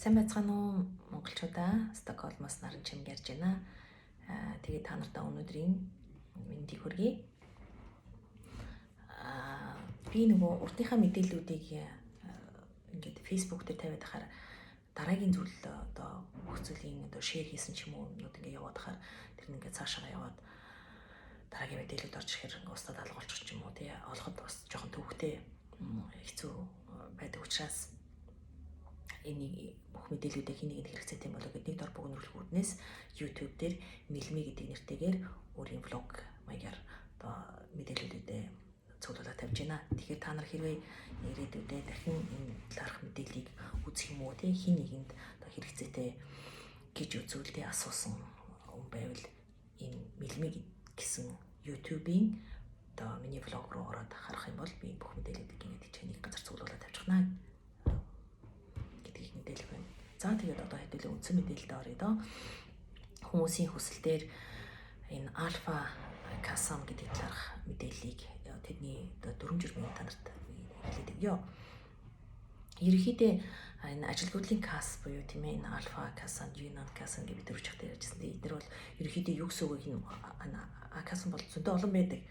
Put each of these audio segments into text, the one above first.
Сайн байцгаана уу, монголчуудаа. Стокгольмоос Наран Чимэг ярьж байна. Тэгээд та нартай өнөөдрийн мэндийг хүргэе. Би нөгөө урдынхаа мэдээллүүдийг ингээд Facebook дээр тавиад байхаар дараагийн зүйл, одоо бүх зүйлийн одоо share хийсэн ч юм уу юмнууд ингээд яваад байхаар тэр нь ингээд цаашаа яваад дараагийн мэдээлэлүүд орж ирэхээр ингээд устдаад алга болчих ч юм уу, тий, олоход бас жоохон төвөгтэй, хэцүү байдаг учраас энийг бүх мэдээллүүдээ хэн нэгэнд хэрэгцээтэй юм болоо гэдэг нэг дор богинохлох үүднээс YouTube дээр Милми гэдэг нэртэйгээр өөрийн vlog маягаар одоо мэдээллүүдээ цуглуулаад тавьж байна. Тэгэхээр та нар хэрвээ ирээдүйдээ дахин энэ талаарх мэдээллийг үзэх юм уу, тий, хэн нэгэнд одоо хэрэгцээтэй гэж үзвэл, тий, асуусан хүн байвал энэ Милми гэсэн YouTube-ийн одоо миний vlog руу ороод харах юм бол би бүх мэдээллүүдийг ингээд хичээнийг газар цуглуулад тавьчихна гэдгийг мэдээлэх байна. За, тэгээд одоо хэдүүлээ үндсэн мэдээлэлд оръё доо. Хүмүүсийн хүсэлтээр энэ Alfa-kassan гэдэг талаарх мэдээллийг, тэдний одоо дүрэм журмыг та нарт хэлээд өгье. Ерөнхийдөө энэ ажилгүйдлийн касс буюу, тийм ээ, энэ Alfa-kassan, Unionkassan гэж бид түрүүч хахад ярьжсэн. Тэгээд эдгээр бол ерөнхийдөө юу гэсэн үг вэ? Энэ a-kassan бол зөндөө олон байдаг.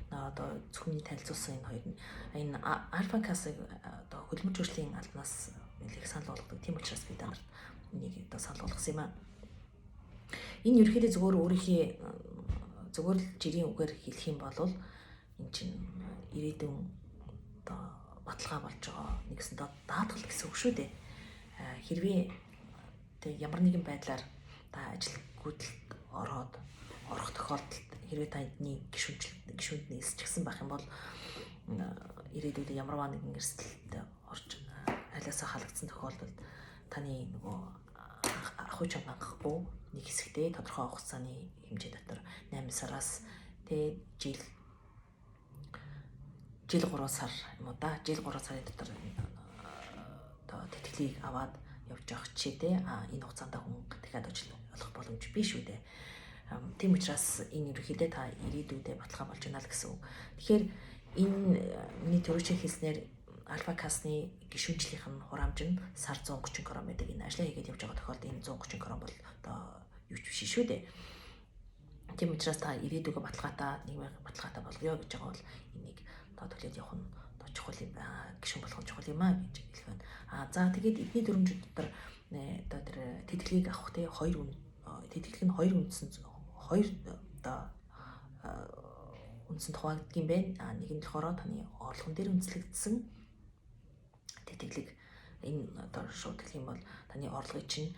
Одоо зөвхөн танилцуулсан энэ хоёр нь энэ Alfa-кассыг одоо хөдөлмөр хөршлийн албанаас нэлээх санал болгодог. Тийм учраас би та нарт энийг одоо санал болгосон юм аа. Энэ ерөнхийдөө зөвхөн өөрийнхөө зөвхөн л жирийн үгээр хэлэх юм бол энэ чинь ирээдүйн одоо баталгаа болж байгаа нэгсэн даатгал гэсэн үг шүү дээ. Хэрвээ тэг ямар нэгэн байдлаар та ажилгүйдэлд ороод орох тохиолдолд, хэрвээ таны гишүүнд нэлсчихсэн байх юм бол ирээдүйд ямар нэгэн эрсдэлд орж айлаасаа халагдсан тохиолдолд таны нөгөө ахуй чанга хангахгүй нэг хэсэгтээ тодорхой хугацааны хэмжээ дотор 8 сараас тэ жил жил 3 сар юм уу да, жил 3 сарын дотор одоо тэтгэлийг аваад явж явах жишээтэй. А энэ хугацаанд хүн дахиад ажил олох боломж биш үү дээ. Тийм учраас энэ ерөнхийдөө та ирээдүйдээ баталгаа болж байна л гэсэн үг. Тэгэхээр энэ миний түрүүчийн хэлснээр Alfa-кассны гишүүнчлийнх нь хураамж нь сар 130 крон байдаг. Энэ ажлаа хийгээд явж байгаа тохиолдолд энэ 130 крон бол одоо юу ч биш шүү дээ. Тийм учраас та ирээдүгөө баталгаатай, нийгмийн баталгаатай болгоё гэж байгаа бол энийг одоо төлөөд явах нь одоо чухал юм аа, гишүүн болох нь чухал юм аа гэж хэлэх байна. А за, тэгээд эдний дүрмжүүд дотор одоо тэр тэтгэлгийг авах, те, хоёр тэтгэлэг нь хоёр үндсэн, хоёр одоо үндсэнд хуваагддаг юм байна. А нэг нь болохоор таны орлогон дээр үндэслэгдсэн тэтгэлэг. Энэ одоо шууд хэлэх юм бол таны орлогыг чинь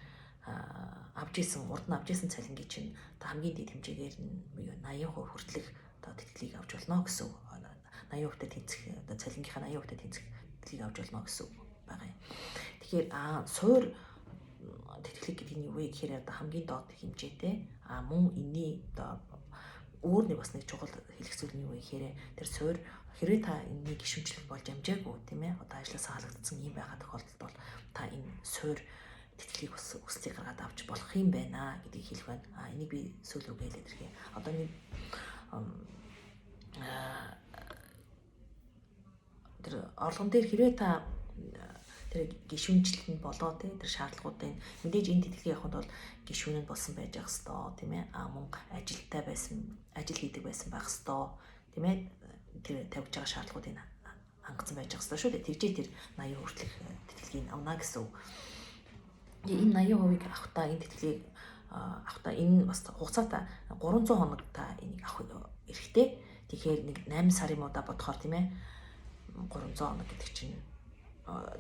авч исэн, урд нь авч исэн цалингийн чинь одоо хамгийн дээд хэмжээгээр нь буюу 80% хүртэлх одоо тэтгэлгийг авч болно гэсэн үг. 80% тэнцэх, одоо цалингийнхаа 80% тэнцэх тэтгэлгийг авч болно гэсэн үг байгаа юм. Тэгэхээр суур тэтгэлэг гэдэг нь юу вэ гэхээр одоо хамгийн доод хэмжээтэй, мөн энэний одоо өөр нэг бас нэг чухал хэлэх зүйл нь юу вэ гэхээр тэр суур, хэрвээ та энэний гишүүнчлэл болж амжаагүй, тийм ээ, одоо ажлаасаа халагдсан юм байгаа тохиолдолд бол та энэ суур тэтгэлгийг бас хүсэлтийг гаргаад авч болох юм байна гэдгийг хэлэх байна. А энийг би сүүл рүү хэлээд ирэхээ. Одоо нэг тэр орлогон дээр хэрвээ та тэр гишүүнчлэл нь болоо, тий, тэр шаардлагуудын мэдээж энэ тэтгэлгийг авахд бол гишүүн нь болсон байж ах хэвээр, тийм ээ, мөн ажилтай байсан, ажил хийдэг байсан байх хэвээр, тийм ээ, тэр тавьж байгаа шаардлагуудыг хангацсан байж ах хэвээр шүү дээ. Тэгжээ тэр 80 хүртэлх тэтгэлгийг авна гэсэн үг. Энэ 80%-ыг авахдаа, энэ тэтгэлгийг авахдаа энэ бас хугацаатай 300 хоног та энийг авах эрхтэй. Тэгэхээр нэг 8 сар юм уу да бодохоор, тийм ээ, 300 хоног гэдэг чинь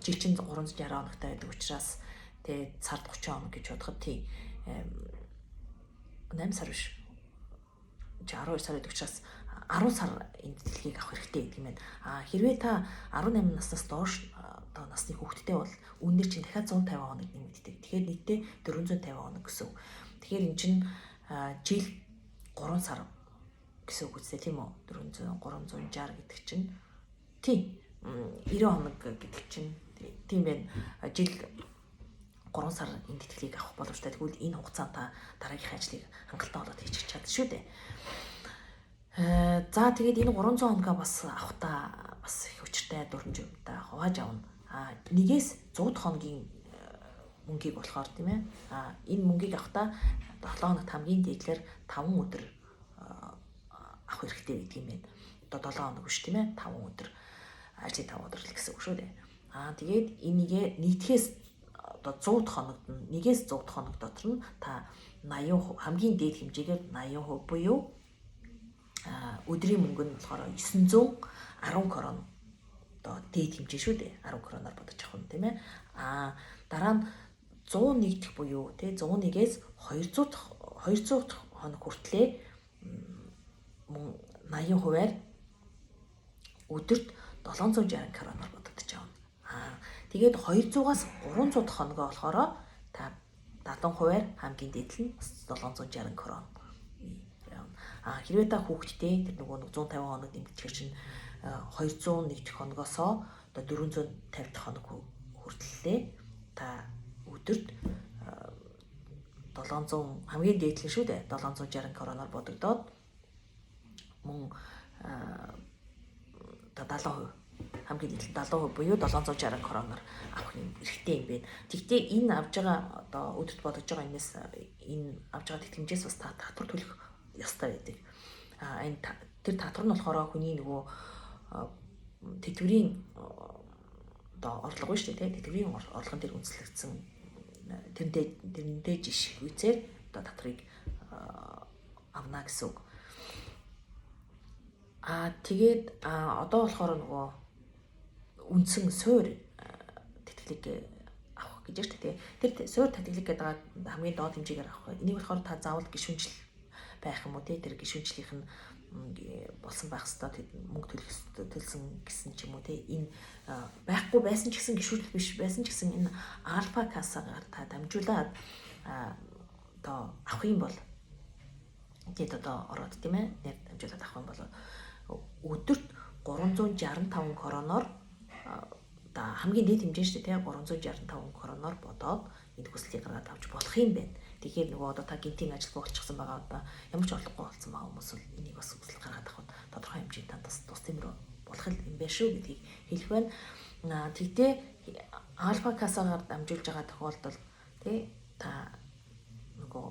жил чинь 360 хоногтой байдаг учраас тэгээ сард 30 хоног гэж бодоход, тий, 8 сар биш, 12 сар байдаг учраас 10 сар энэ тэтгэлгийг авах хэрэгтэй гэдэг юм байна. А хэрвээ та 18 наснаас доош одоо насны хүүхэдтэй бол үүнээр чинь дахиад 150 хоног нэмэгддэг. Тэгэхээр нийтдээ 450 хоног гэсэн үг. Тэгэхээр эн чинь жил 3 сар гэсэн үг үстэй, тийм үү? 400 360 гэдэг чинь, тий, 90 хоног гэдэг чинь тийм байна. Жил 3 сар энэ тэтгэлгийг авах боломжтой. Тэгвэл энэ хугацаанд та дараагийнхаа ажлыг хангалттай болоод хийчих чадна шүү дээ. За, тэгээд энэ 300 хоногоо бас авахтаа бас их учиртай дүрмжтэй хувааж авна. А нэгээс 100 хоногийн мөнгийг болохоор тийм ээ. Энэ мөнгийг авахдаа 7 хоногт хамгийн дээдлэр 5 өдөр авах хэрэгтэй байдаг юм байна. Одоо 7 хоног биш тийм ээ, 5 өдөр, ажлын 5 өдөр л гэсэн үг шүү дээ. Тэгээд энийгээ нийтгэхээс одоо 100 дахь хоногт нь 1-ээс 100 дахь хоног дотор нь та 80% хамгийн дээд хэмжээгээр 80% буюу өдрийн мөнгө нь болохоор 910 крон, одоо дээд хэмжээ шүү дээ. 10 кроноор бодож авах нь тийм ээ. Дараа нь 101 дэх буюу тий 101-ээс 200 дахь хоног хүртлээ мөн 80%-аар өдөрт 760 кроноор бодогдож авна. Тэгээд 200-аас 300 дахь хоногоо болохоор та 70%-аар хамгийн дээд нь 760 крон явна. Хэрвээ та хүүхэдтэй тэр нөгөө 150 хоног нэмэгдэхэр чинь 201 дэх хоногоосоо одоо 450 дахь хоног хүртлээ та өдөрт 700 хамгийн дээд л шүү дээ, 760 кроноор бодогдоод мөн одоо 70%, хамгийн дээд 70% буюу 760 кроноор авах юм эрхтэй юм байна. Тэгтээ энэ авж байгаа одоо өдөрт бодож байгаа энэс, энэ авж байгаа тэтгэмжээс бас та татвар төлөх ёстой байдаг. Энэ тэр татвар нь болохоор хүний нөгөө тэтгэврийн одоо орлого шүү дээ, тэтгэврийн орлогон дээр үндэслэгдсэн тэрнтэй жишг үйцээр одоо татварыг авна гэсэн үг. Тэгээд одоо болохоор нөгөө үндсэн суур тэтгэлэг авах гэж байна шүү дээ. Тэр суур тэтгэлэг гэдэг хамгийн доод хэмжээгээр авах. Энийг болохоор та заавал гишүүнжил байх юм уу те, тэр гишүүнжлийнх нь болсон байх хэвээр, мөнгө төлөх төлсөн гэсэн ч юм уу те, энэ байхгүй байсан ч гэсэн, гишүүнжил биш байсан ч гэсэн энэ Альфа кассагаар та дамжуулаад одоо авах юм бол тэгээд одоо ороод тийм ээ нэр дамжуулаад авах юм бол өдөрт 365 кроноор, одоо хамгийн дээд хэмжээ шүү дээ, 365 кроноор бодоод энэ хүслийг гаргаад авч болох юм байна. Тэгэхээр нөгөө одоо та гинтийн ажилгүй болчихсон байгаа, одоо ямар ч орлогогүй болсон байгаа хүмүүс бол энийг бас хүсэл гаргаад авахд тодорхой хэмжээнд танд бас тус тэмэр болох юм байна шүү гэдгийг хэлэх байна. Тэгтээ Альфа кассагаар дамжуулж байгаа тохиолдолд тий та нөгөө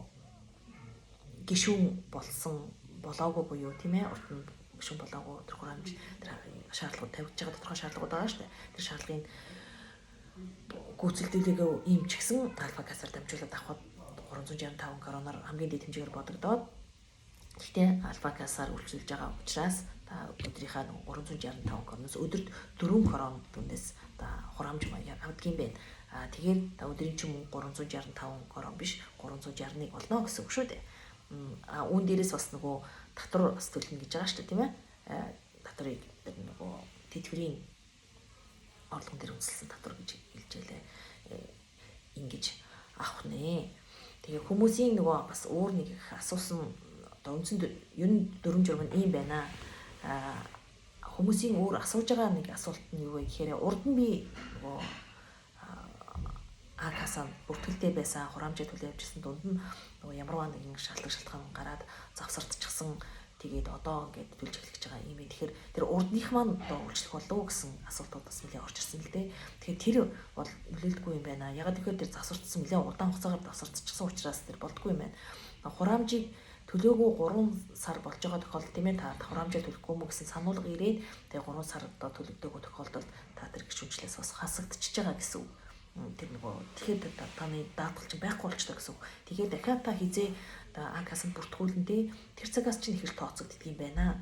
гишүүн болсон болоогүй буюу тийм ээ урд нь гишүүн болоогүй тэр хураамж тэр шаардлагууд тавигдж байгаа тодорхой шаардлагууд байгаа шүү дээ. Тэр шаардлагын гүйцэлдүүлээгүй ийм ч гэсэн Альфа кассаар дамжуулаад авахд 365 кроноор хамгийн дээд хэмжээгээр бодогдоод, гэхдээ Альфа кассаар үйлчилж байгаа учраас та өдрийнхаа 365 кроноос өдөрт 4 крон дүнээс та хураамж маягаар авдаг юм байна. Тэгэхээр та өдрийн чинь мөнгө 365 крон биш, 361 болно гэсэн үг шүү дээ. Үүн дээрээс бас нөгөө татвар бас төлнө гэж байгаа шүү дээ, тийм ээ. Татварыг нөгөө тэтгэврийн орлогон дээр үндэслэсэн татвар гэж хэлж байлаа. Ингэж авах нэ. Тэгээ хүмүүсийн нөгөө бас өөр нэг их асуусан одоо үндсэн ер нь дүрэм журам нь ийм байна. Хүмүүсийн өөр асууж байгаа нэг асуулт нь юу вэ гэхээр урд нь би нөгөө А-кассаа бүртгэлтэй байсан, хураамжаа төлөө явжсэн, дунд нь нөгөө ямарваа нэгэн шалтгаан гараад завсардчихсан, тэгээд одоо ингээд төлж эхлэх гэж байгаа юм. Тэгэхээр тэр урдных маань одоо үйлчлэх болов уу гэсэн асуултууд бас нэлээд орж ирсэн л дээ. Тэгэхээр тэр бол нөлөөлдөггүй юм байна. Ягаад гэвэл тэр завсардсан, нэлээд удаан хугацаагаар завсардчихсан учраас тэр болдгоо юм байна. Хураамжийг төлөөгүй 3 сар болж байгаа тохиолдолд тийм ээ та хураамжаа төлөхгүй мө гэсэн сануулга ирээд, тэгээ 3 сар одоо төлөгдөөгүй тохиолдолд та тэр гишүүнчлээс бас хасагдчихж байгаа гэсэн үг. Тэр нөгөө тэгэхээр таны даатгал чинь байхгүй болчихдог гэсэн үг. Тэгэхээр дахиад та хизээ А-кассанд бүртгүүлэн дээ, тэр цагаас чинь их л тооцогддог юм байна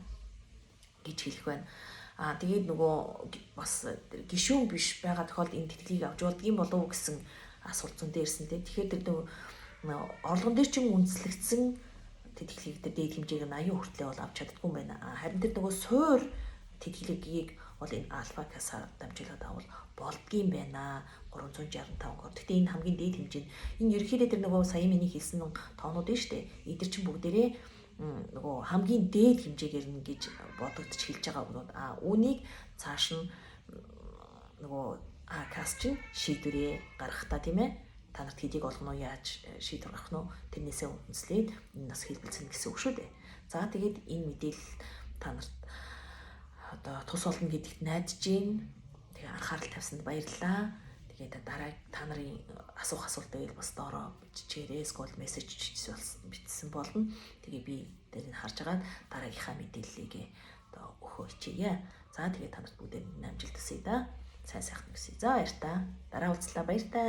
гэж хэлэх байна. Тэгээд нөгөө бас гишүүн биш байгаа тохиолдолд энэ тэтгэлгийг авч болдгийм болов уу гэсэн асуулт зөндөө ирсэн дээ. Тэгэхээр тэр нөгөө орлогон дээр чинь үндэслэгдсэн тэтгэлгийг тэр дээд хэмжээгээр 80 хүртлээ бол авч чаддаггүй юм байна. Харин тэр нөгөө суур тэтгэлгийг бол энэ Альфа кассаар дамжуулаад авал болдгийм байна. 365 крон. Гэхдээ энэ хамгийн дээд хэмжээ нь энэ ерөнхийдөө тэр нөгөө сая миний хэлсэн тоонууд нь шүү дээ. Эдгээр чинь бүгдээрээ нөгөө хамгийн дээд хэмжээгээр нь гэж бодогдож хэлж байгаа юмнууд. Үүнийг цааш нь нөгөө А-касс чинь шийдвэрээ гаргахтаа тийм ээ та нарт хэдийг олгоно уу, яаж шийдвэр гаргах нь тэрнээсээ үндэслээд энэ бас хэлбэлцэн гэсэн үг шүү дээ. За, тэгээд энэ мэдээлэл та нарт одоо тус болно гэдэгт найдаж байна. Тэгээ анхаарал тавьсанд баярлалаа. Тэгээд дараа та нарын асуух асуулт байвал бас доороо бичээрэй. Эсвэл мессеж бичсэн болно. Тэгээ би дээр нь харж агаад дараагийнхаа мэдээллийг одоо өгөхөө хичээе. За, тэгээ та нарт бүгдээ амжилт хүсье да. Сайн сайхан хүсье. За, баяр та. Дараа уулзлаа, баяр та.